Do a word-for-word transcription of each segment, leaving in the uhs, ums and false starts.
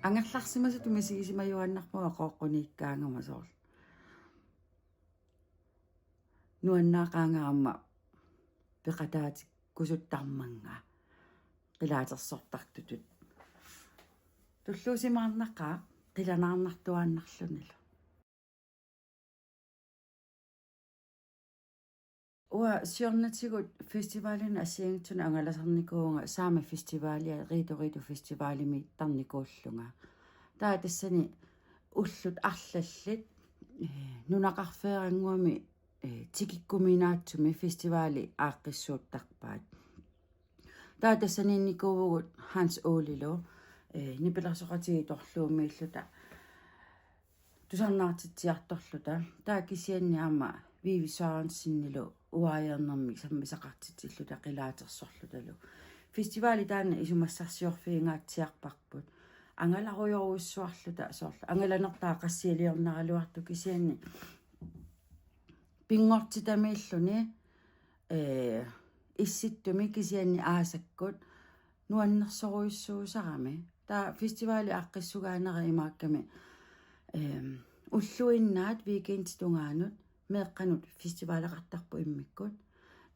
Angerlarsimasutut misigisimajuaannarpunga Qooqquniikkaangama soorlu. Nuannaaqaanga aamma peqataatikkusuttarmannga qilaatersortartutut. Tulluusimaarnaqaaq qilanaarnartuaannarlunilu. Uanga siornatigut festivalinut assigiinngitsunut angalasarnikuuvunga Saame Festivalia, Riitu Riitu Festivalimiittarnikuullunga. Taava tassani ullut arlallit, eh, nunaqarfeerannguami, eh, tikikkuminaatsumi festivali aaqqissuuttarpaat. Taava tassaniinnikuuvugut Hans Olelu, eh, nipilersoqatigiit Torluummiilluta tusarnaartitsiartorluta. Taava kisianni aamma Vivi Sørensenilu uaajeernermik sammisaqartitsilluta qilaatersorlutalu. Festivali taanna isumassarsiorfigingaatsiarparput. Angalarujorujussuarluta soorlu. Angalanertaa qassiiliornaraluartoq kisianni pinngortitamiilluni, eh, issittumi kisianni aasakkut nuannersorujussuusarami. Taava festivali aaqqissugaanera imaakkami, ehm, ulluinnaat weekendip tungaanut meeqqanut festivaleqartarpoq immikkut.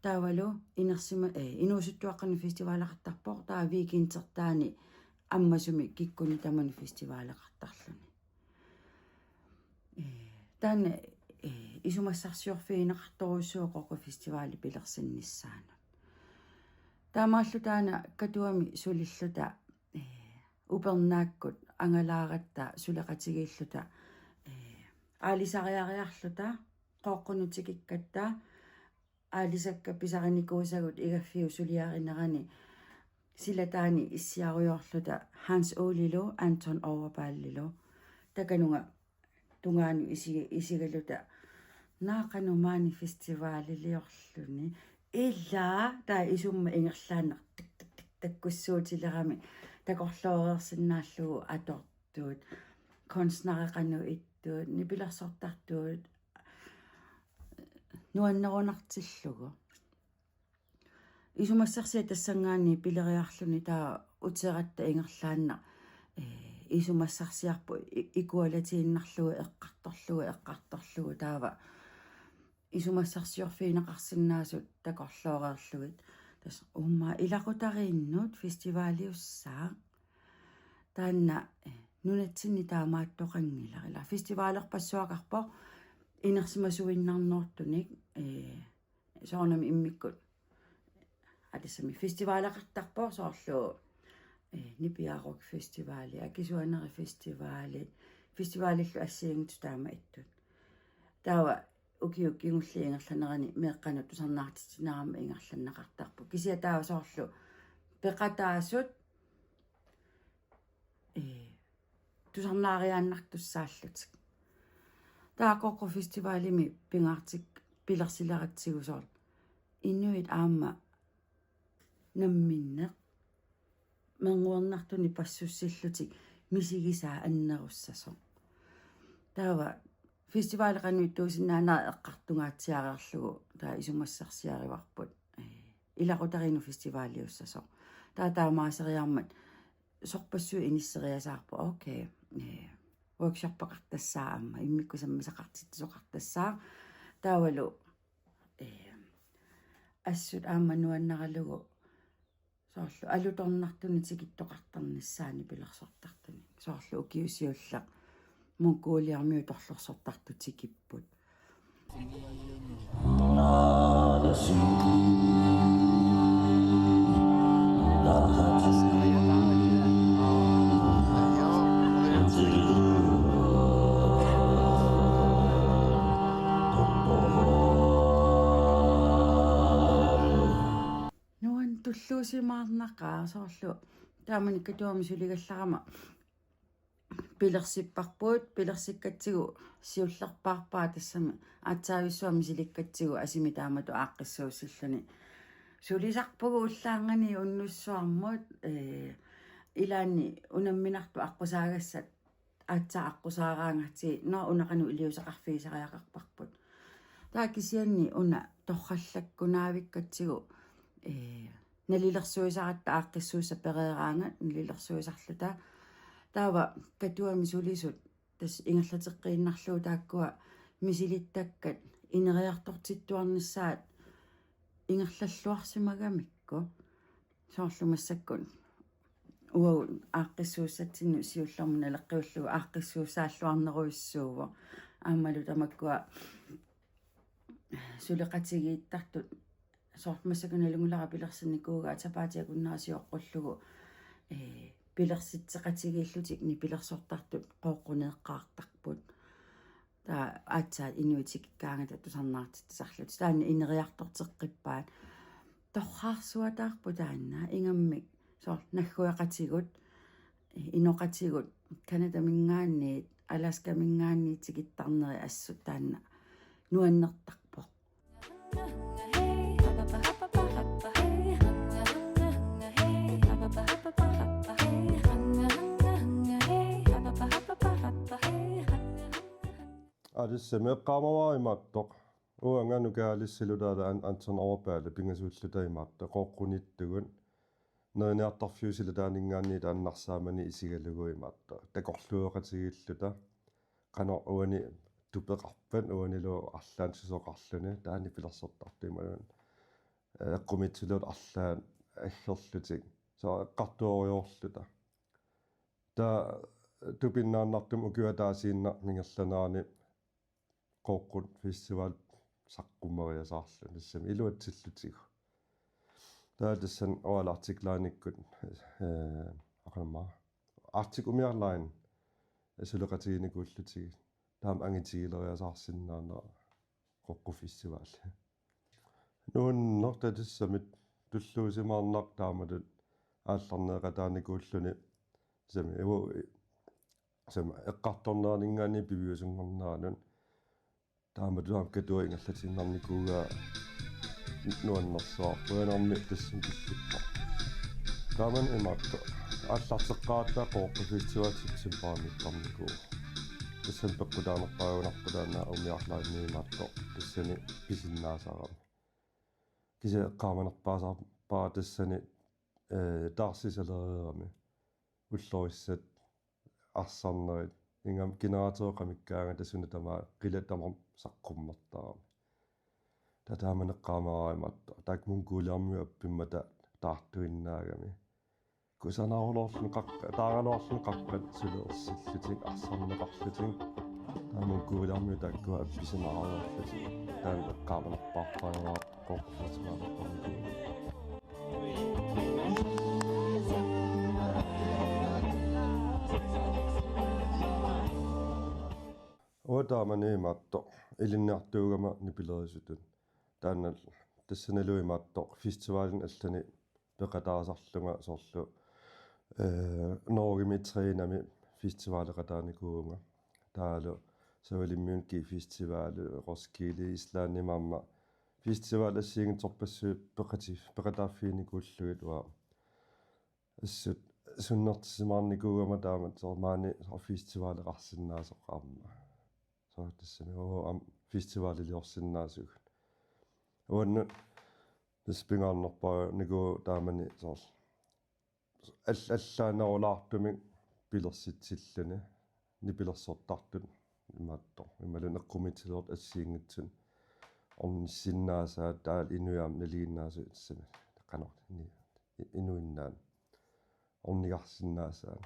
Taavalu inersima-, eh, inuusuttuaqqanut festivaleqartarpoq, taava weekendertaani ammasumi kikkunnut tamanut festivaleqartarluni. Eh, taanna, eh, isumassarsiorfigineqartorujussuuvoq Qooqqut Festivali pilersinnissaanut. Taamaallu taanna Katuami sulilluta, eh, upernaakkut angalaaratta suleqatigiilluta, eh, aalisariariarluta Qooqqunut tikikkatta aalisakkat pisarinikuusagut igaffiup suliarinerani silataani issiarujoorluta Hans Olelu Anton Overballelu. Takanunga tungaanut isi-, isigaluta: Naa, qanoq maani festivaliliorluni? Ilaa, taava isummat ingerlaannaq tik, tik, tik takkussuutilerami takorlooreersinnaallugu atortut, kunstnerit qanoq ittut, nipilersortartut, nuannerunartillugu. Isumassarsiat tassanngaanniit pileriarluni taava uteratta ingerlaannaq, eh, isumassarsiarput i-, ikualatiinnarlugu eqqartorlugu, eqqartorlugu taava isumassarsiorfigineqarsinnaasut takorlooreerlugit. Tassa uummaa ilaqutariinnut festivaliussaaq. Taanna, eh, nunatsinni taamaattoqanngilaq. Ila festivalerpassuaqarpoq inersimasuinnarnoortunik, eh, soorunami immikkut. Aa, tassami festivaleqartarpoq soorlu, eh, Nipiaa Rock Festivali, Akisuanerit Festivali, festivalillu assigiinngitsut taama ittut. Taava ukiut kingulliit ingerlaneranni meeqqanut tusarnaartitsinerama ingerlanneqartarpoq. Kisianni taava soorlu peqataasut, eh, tusarnaariaannartussaallutik. Taava Qooqqut Festivalimi pingaartikka pilersileratsigu soorlu inuit aamma namminneq meernguernartunik passussillutik misigisaa annerussasoq. Taava festivali qanoq ittuusinnaanera eqqartungaatsiareerlugu taava isumassarsiarivarput, eh, ilaqutariinnut festivaliussasoq. Taava taamaaseriarmat sorpassuit inisseriasaarput, okay, eh, workshoppeqartassaaq aamma, immikkut sammisaqartitsisoqartassaaq. Taavalu, eh, assut aamma nuannaralugu soorlu alutornartunik tikittoqartarnissaannik pilersortartunik. Soorlu ukiut siulleq Mongoliamiut torlorsortartut tikipput. Nuann- tulluusimaarnaqaaq soorlu taamani Katuami suligallarama pilersipparput, pilersikkatsigu siullerpaarpaa tassami aatsaavissuaq misilikkatsigu asimi taamatut aaqqissuussilluni. Sulisarpugut ullaarnganiit unnussuarmut, eh, ilaanni unamminartut aqqusaagassat aatsaat aqqusaaraangatsigit, nå, una qanoq iliuuseqarfigisariaqarparput. Taava kisianni una torrallakkunaavikkatsigu, eh, nalilersuisaratta aaqqissuussat pereeraangat nalilersuisarluta. Taava Katuami sulisut tassa ingerlateqqiinnarlugu taakkua misilittakkat ineriartortittuarnissaat ingerlalluarsimagamikku. Soorlu massakkut uagut aaqqissuussatsinnut siullermut naleqqiullugu aaqqissuussaalluarnerujussuuvoq. Aammalu tamakkua suleqatigiittartut soorlu massakkut nalunngilara pilersinnikuugaat sapaatip akunnerata sioqqullugu, ee, pilersitseqatigiillutik nipilersortartut Qooqquneeqqaartarput. Taava aatsaat inuit tikikkaangata tusarnaartitsisarlutik. Taanna ineriartorteqqippaat. Torraarsuataarput taanna ingammik soorlu naggueqatigut, inoqatigut, Canadaminngaanniit, Alaskaminngaanniit tikittarneri assut taanna nuannertarpoq. Aa, tassami eqqaamavara imaattoq. Uanga Nuka Alice-ilu taavalu an-, Anton Overballe pingasuulluta imaattoq. Qooqquniittugut. Neriniartarfiup silataaninngaanniit taanna arsaamani isigalugu imaattoq. Takorluueqatigiilluta. Qanoq uani tupeqarpat, uanilu arlaannik susoqarluni, taanna nipilersortartut imaluunniit, ee, eqqumiitsuliortut arlaat aggerlutik. Soorlu eqqartuerujoorluta. Taava tupinnaannartumik ukiup ataasiinnaq ingerlanerani Qooqqut Festival saqqummeriasaarluni tassami iluatsillutigu. Taava tassani uagut Arctic Line-ikkut, ee, aqagu aamma Arctic Umiaq Line suleqatiginikuullutigit. Taama angitigileriasaarsinnaanera Qooqqut Festival. Nuanneq tassami tulluusimaarnaq taamatut aallarneeqataanikuulluni tassami uagut tassami eqqartorneraninngaanniit piviusunngorneranut taamatut aamma Katuap ingerlatiinnarnikuugaa nuannersuaq. Qujanarmi tassani killippoq. Taamani imaattoq aallarteqqaaratta Qooqqut Festival septembarimiittarnikuuvoq. Tassani peqqutaanerpaagunarpoq taanna Umiaq Line-i imaattoq tassani pisinnaasarami. Kisianni eqqaamanerpaasarpara tassani, ee, taarsisalereerami. Ullorissat arsarnerit. Ingammik generatori qamikkaangata suna tamaat qilat tamarmik saqqummertarami. Taava taamani eqqaamavara imaattoq. Taakku Mongoliamiut appimmata taartuinnaagami. Kusanarulorluni qaqqa-, taaraluarluni qaqqat sulersillutinik arsarneqarlutik. Taava Mongoliamiut taakkua appisinaarujoorlutik. Taanna eqqaamanerpaarpara Qooqqut Festivalimiittarnikuuvoq. Uanga taamani imaattoq ilinniartuugama nipilerisutut. Taanna tassanilu imaattoq festivalini allani peqataasarlunga soorlu, ee, Norgemi Trenami festivaleqataanikuuvunga. Taavalu Savalimmiuni G Festival, Roskilde, Islandimi aamma festival assigiinngitsorpassuit peqati-, peqataaffiginikuullugit uanga assut sunnertissimaarnikuugama taamatut soorlu maani soorlu festivaleqarsinnaasoq aamma. Soorlu tassami uagut aamma festivaliliorsinnaasugut. Uannut tassa pingaarnerpaanikuuvoq taamani soorlu all-, allaanerulaartumik pilersitsilluni nipilersortartut imaattoq. Imaluunniit eqqumiitsuliortut assigiinngitsut ornissinnaasaat taavalu inuit aamma nalinginnaasut tassami. Qanoq ini-, inuinnaat ornigarsinnaasaat.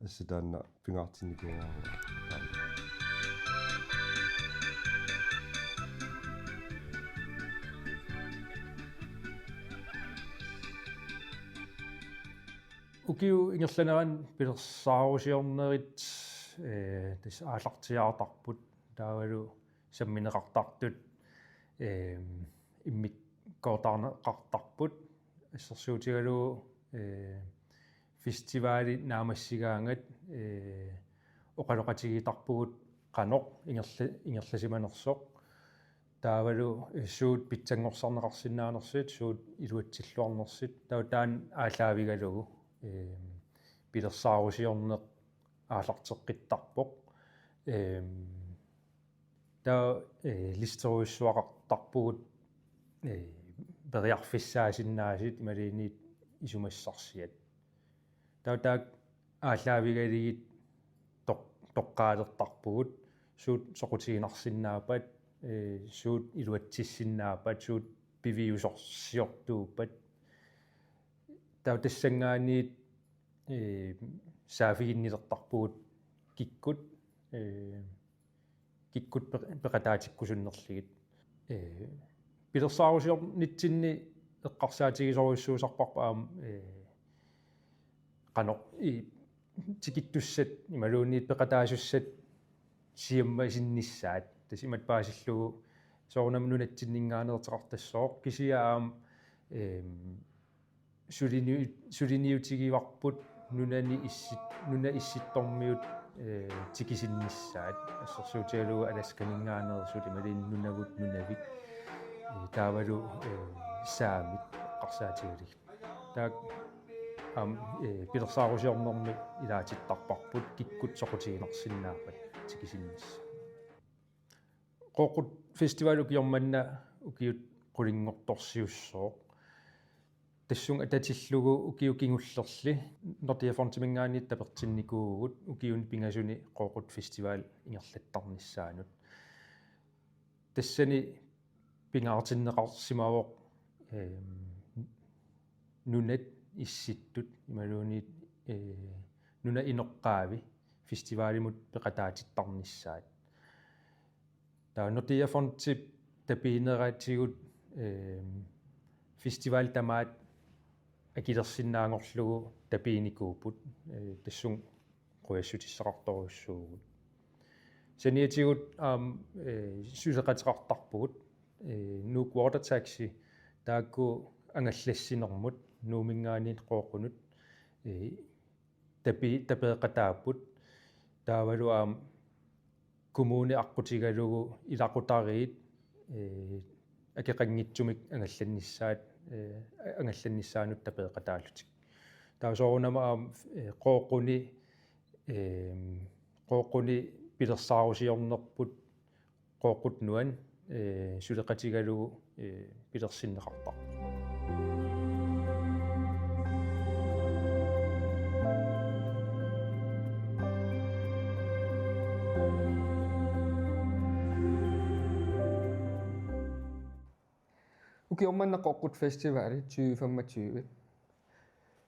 Assut taanna pingaartinnikuuara. Ukiup ingerlanerani pilersaarusiornerit, ee, tassa aallartiaartarput taavalu sammineqartartut, ee, immikkoortarneqartarput assersuutigalugu, ee, festivalit naammassigaangat, ee, oqaloqatigiittarpugut qanoq ingerla-, ingerlasimanersoq. Taavalu, ee, suut pitsanngorsarneqarsinnaanersut, suut iluatsilluarnersut. Taava taanna aallaavigalugu, ee, pilersaarusiorneq aallarteqqittarpoq. Ee, taava, ee, listerujussuaqartarpugut, ee, periarfissaasinnaasut imaluunniit isumassarsiat. Taava taakku aallaavigalugit toq-, toqqaalertarpugut, suut soqutiginarsinnaappat, ee, suut iluatsissinnaappat, suut piviusorsiortuuppat. Taava tassanngaanniit, ee, saaffiginnilertarpugut kikkut, ee, kikkut peq-, peqataatikkusunnerlugit. Ee, pilersaarusiornitsinni eqqarsaatigisorujussuusarparput aamma, ee, qanoq i tikittussat imaluunniit peqataasussat siammasinnissaat. Tassa imatut paasillugu soorunami nunatsinninngaanneersoqartassooq kisianni aamma, eem, sulini-, suliniutigivarput nunani issit-, nuna issittormiut, ee, tikisinnissaat. Assersuutigalugu Alaskaninngaanneersut imaluunniit Nunavut, Nunavik, ee, taavalu, ee, saamit eqqarsaatigalugit. Taakku aamma, ee, pilersaarusiornermi ilaatittarparput kikkut soqutiginarsinnaappat tikisinnissaat. Qooqqut Festival ukioq manna ukiut qulinngortorsiussooq. Tassunga atatillugu ukiut kingullerni Nordea Fondiminngaanniit tapertinnikuuvugut ukiuni pingasuni Qooqqut Festival ingerlattarnissaanut. Tassani pingaartinneqarsimavoq, eem, nunat issittut imaluunniit, ee, nunap inoqqaavi festivalimut peqataatittarnissaat. Taava Nordea Fondip tapiineratigut, eem, festival tamaat akilersinnaanngorlugu tapiinikuupput, ee, tassunga qujassutissaqartorujussuuvugut. Saniatigut aamma, ee, suleqateqartarpugut, ee, Nuuk Water Taxi taakku angallassinermut Nuumminngaanniit Qooqqunut, ee, tapi-, tapeeqataapput. Taavalu aamma kommuni aqqutigalugu ilaqutariit, ee, akeqanngitsumik angallannissaat, ee, angallannissaannut tapeeqataallutik. Taava soorunami aamma, ee, Qooqquni, eem, Qooqquni pilersaarusiornerput Qooqqut Nuan, ee, suleqatigalugu, ee, pilersinneqartarpoq. Ukioq manna Qooqqut Festivali tyve femogtyve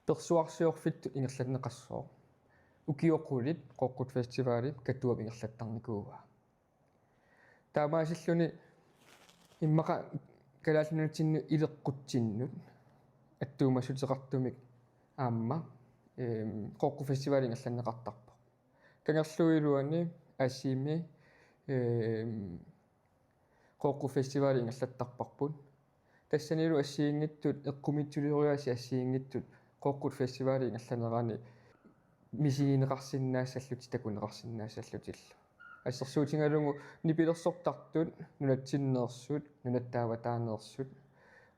persuarsiorfittut ingerlanneqassooq. Ukiut qulit Qooqqut Festivali Katuap ingerlattarnikuuaa. Taamaasilluni immaqa Kalaallit Nunatsinnut ileqqutsinnut attuumassuteqartumik aamma, eem, Qooqqut Festivali ingerlanneqartarpoq. Kangerluup iluani Asimi, eem, Qooqqut Festivali ingerlattarparput. Tassanilu assigiinngitsut, eqqumiitsulioriaaseq assigiinngitsut, Qooqqut Festivali ingerlanerani misigineqarsinnaassallutik, takuneqarsinnaassallutillu. Assersuutigalugu nipilersortartut, nunatsinneersut, nunatta avataaneersut,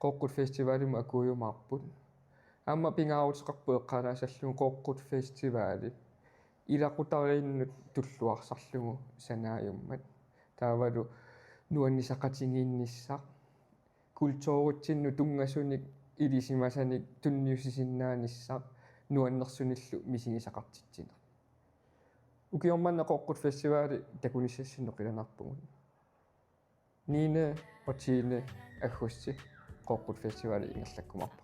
Qooqqut Festivalimut akuujumaarput. Aamma pingaaruteqarpoq eqqaalaasallugu Qooqqut Festivali ilaqutariinnut tulluarsarlugu sanaajummat. Taavalu nuannisaqatigiinnissaq, kulturitsinnut tunngasunik ilisimasanik tunniussisinnaanissaq nuannersunillu misigisaqartitsineq. Ukioq manna Qooqqut Festivali takunissassinnut qilanaarpugut. Niende og tiende augusti Qooqqut Festivali ingerlakkumaarpoq.